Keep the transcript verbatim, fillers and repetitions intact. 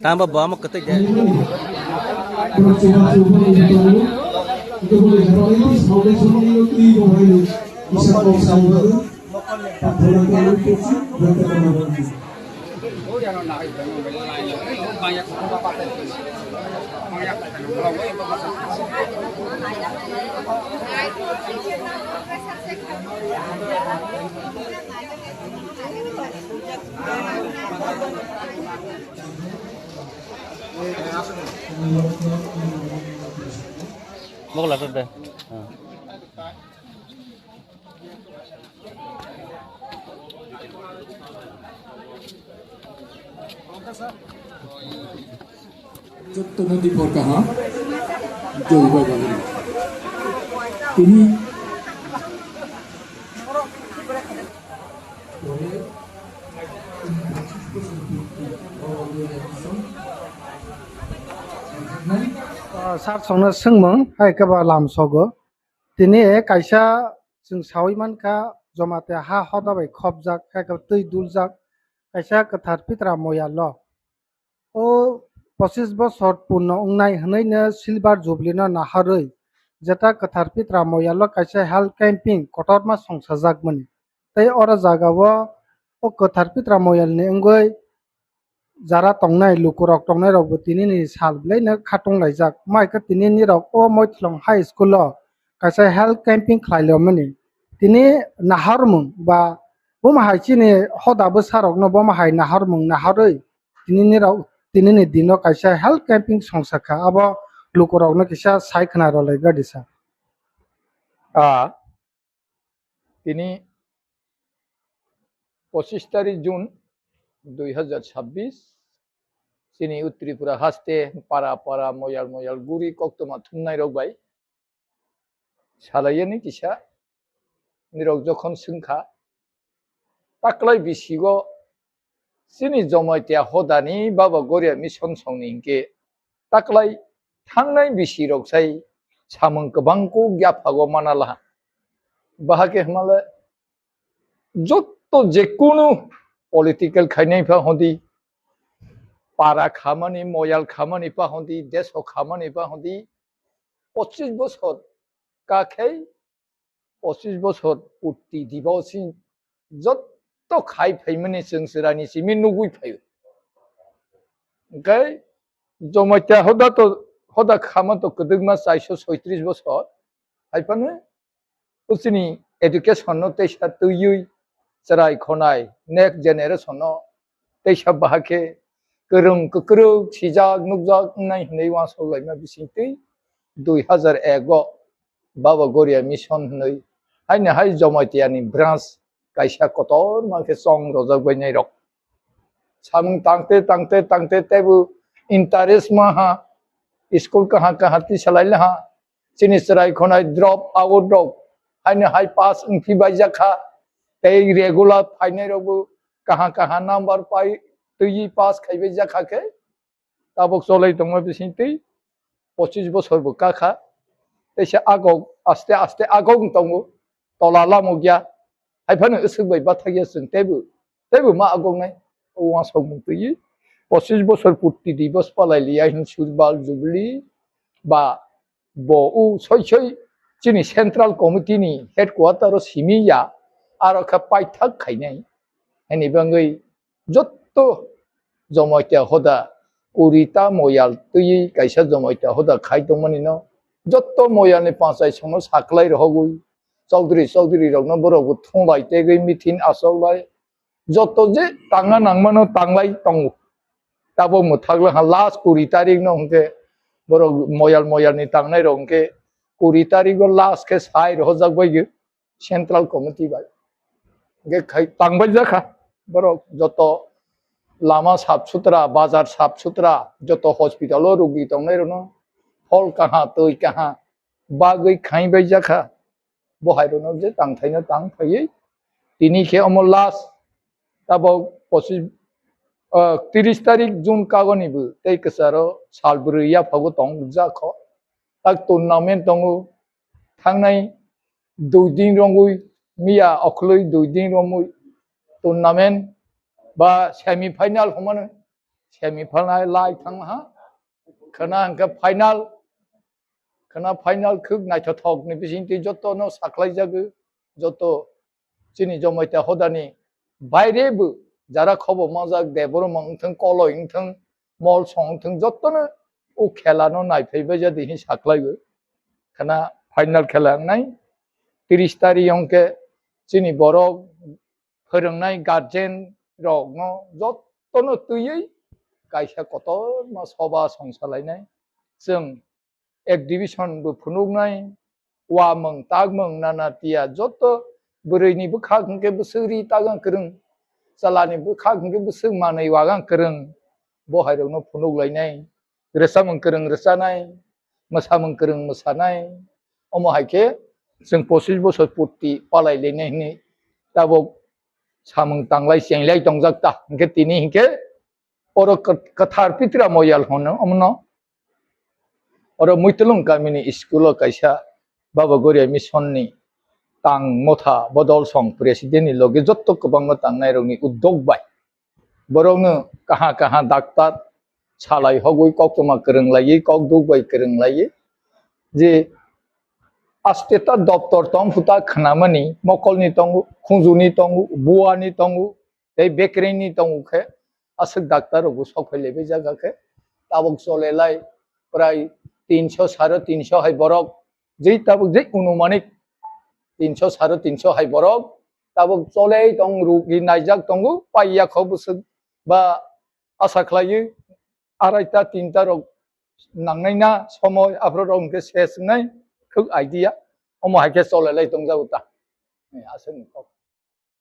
Tamba bo amo kwtwi de. Mok lato de. Jotto no di porka ha. Jai Baba. Tini Ah, sir songno swngmung hai khe ba lam sogo. Tini kaisa chwng saui mankha, Jamatia ha hoda bai khopjak, hai khe twi duljak, kaisa kwthar pitra moyalo. O pochis bosor purno wngnai hwnwi no silver jubilee no naharwi jeta kwthar pitra moyalo kaisa health camping kotorma songsajakmani. Tei oro jagao o kwthar pitra moyalni wngwi jara tongnai lukurok tongnai rokbo tinini sal bwlaino khatung laijak. Mai khe tinini rok o Moithlong High School o kaisa health camping khlai lomani. Tini naharmung ba buma hai chini hoda bwsa rokno buma hai naharmung naharwi tinini rok, tinini dino kaisa health camping songsa kha, abo lukurokno kisa sai khna rwlai gadi sa. Ah, tini pochis tarik June dui hazar chabbish, chini Tripura haste para para moyal moyal guri koktoma thumnai rok bai salaiyani kisa nirok jokhon swngkha, taklai bisigo chini Jamatia hodani Baba Goria mission songni hinkhe taklai thangnai bisirok sai samung kwbang kuk yaphago mana laha. Bahai khe hwnmale jotto jekunu political khainai pha hondi, para khamani, moyal khamani pha hondi, deso khamani pha hondi, pochis bosor kakhai, pochis bosor purti dibo si jotto khai phaimani chwng chwraini simi nugui phaio. Hwnkhe Jamatia hoda to, hoda khama to kwdwkma chaisho soitris bosor. Haiphano o chini education no teisa twiwi chwrai khonai next generation no teisa bahai khe kwrwng kwkrwk sijak nukjak wngnai hwnwi uansuk laima bisingtwi dui hazar ek o Baba Goria Mission hwnwi haino hai Jamatia ni branch kaisa kotor ma khe chong rojak bai nai rok. Samung tangte tangte tangte teibo interest ma ha, school kaha kaha twi salai le ha, chini chwrai khonai drop out rok haino hai pass wngphi bai jak kha, tei regular phainai rok bo kaha kaha number pai twiwi pass khai bai jak kha khe, tabuk cholai tongma bising twi pochis bosor bo kakha, teisa agok aste aste agok wng tongo, tola lamok ya, haiphano swk bai bathak ya chwng teibo, teibo ma agok nai, o uansuk mung twi pochis bosor purti dibos palai liya hin silver jubilee ba bo o soi soi chini central committee ni headquarter o simi ya, aro khe paithak khainai. Haini bagwi jotto Jamatia hoda kuri ta moyal twiwi kaisa Jamatia hoda khai tongmani no jotto moyal ni panchai songno saklai rohogwi chaudhuri chaudhuri rokno borok bo thunglai tegwi meeting achoklai joto je tangna nangmano tanglai tongo. Tabok mwthakla ha last kuri tarik no hwnkhe borok moyal moyal ni tangnai rok hwnkhe kuri tarik o last khe sai rohorjak bai central committee bai. Hwnkhe khai tangbai jakha borok joto lama sap sutra, bazar sap sutra, joto hospital o rugi tongnai rokno phol kaha, twi kaha bagwi khai bai jakha. Bo hai rokno je tang thaino tang phaiwi tini khe omo last tabok pochis Ah, tiris tarik June kagoni bo tei kwcharo sal bwrwi yaphago tong jakho. Tak tournament tongo, thangnai dui din romwi, miya okhwlwi dui din romwi tournament ba semi final hwnmano, semi final lai thang ha. Khwna hwnkhe final, khwna final khwk naithothok ni bisingtwi jotono sakhlai jago, joto chini Jomaita hodani baire bo jara khobo manjak, Debbarma wngthang, Koloi wngthang, Molsong wngthang, jotono o khela no naiphai bai jadi hin sakhlai bo. Khwna final khela wngnai tiris tarik hwnkhe chini borok phwrwngnai guardian rokno jotono twiwi kaisa kotorma soba songsa lainai. Chwng exhibition bo phunuknai, wamwng takmwng nana tiya joto bwrwini bwkhak hwnkhe bwswk ri tagang kwrwng, chalani bwkhak hwnkhe bwswk manwi wagang kwrwng, bo hairokno phunuk lainai. Rwchapmung kwrwng rwchanai, mwsamung kwrwng mwsanai. Omo hai khe chwng pochis bosor purti palai lainai hwnwi tabuk samung tanglai chenglai tongjak ta. Hwnkhe tini hwnkhe oro kwt-, kwthar Pitra Moyal hwno omono. Oro Muitulung kamini school o kaisa Baba Goria Mission ni tang motha bodol song president ni loge jotto kwbangma tangnai rokni uddog bai borokno kaha kaha daktar salai hogwi koktwma kwrwng laiwi, kok duk bai kwrwng laiwi, je aste ta doptor tong phuta khnamani, mokolni tongo, khunjuni tongo, buani tongo, tei bekreni tongo khe, aswk daktar rokbo sok phai laibai jaga khe, tabuk chole lai prai tinso, sare tinso hai borok, jei tabuk jei unumanik tinso, sare tinso hai borok tabuk cholei tong, rugi naijak tongo, paiya kho bwswk ba asa khlaiwi araita tinta rok nangnai na somoi, aphuru rok hwnkhe se swngnai khwk idea, omo hai khe cholelai tongjago ta. Aswkni kok.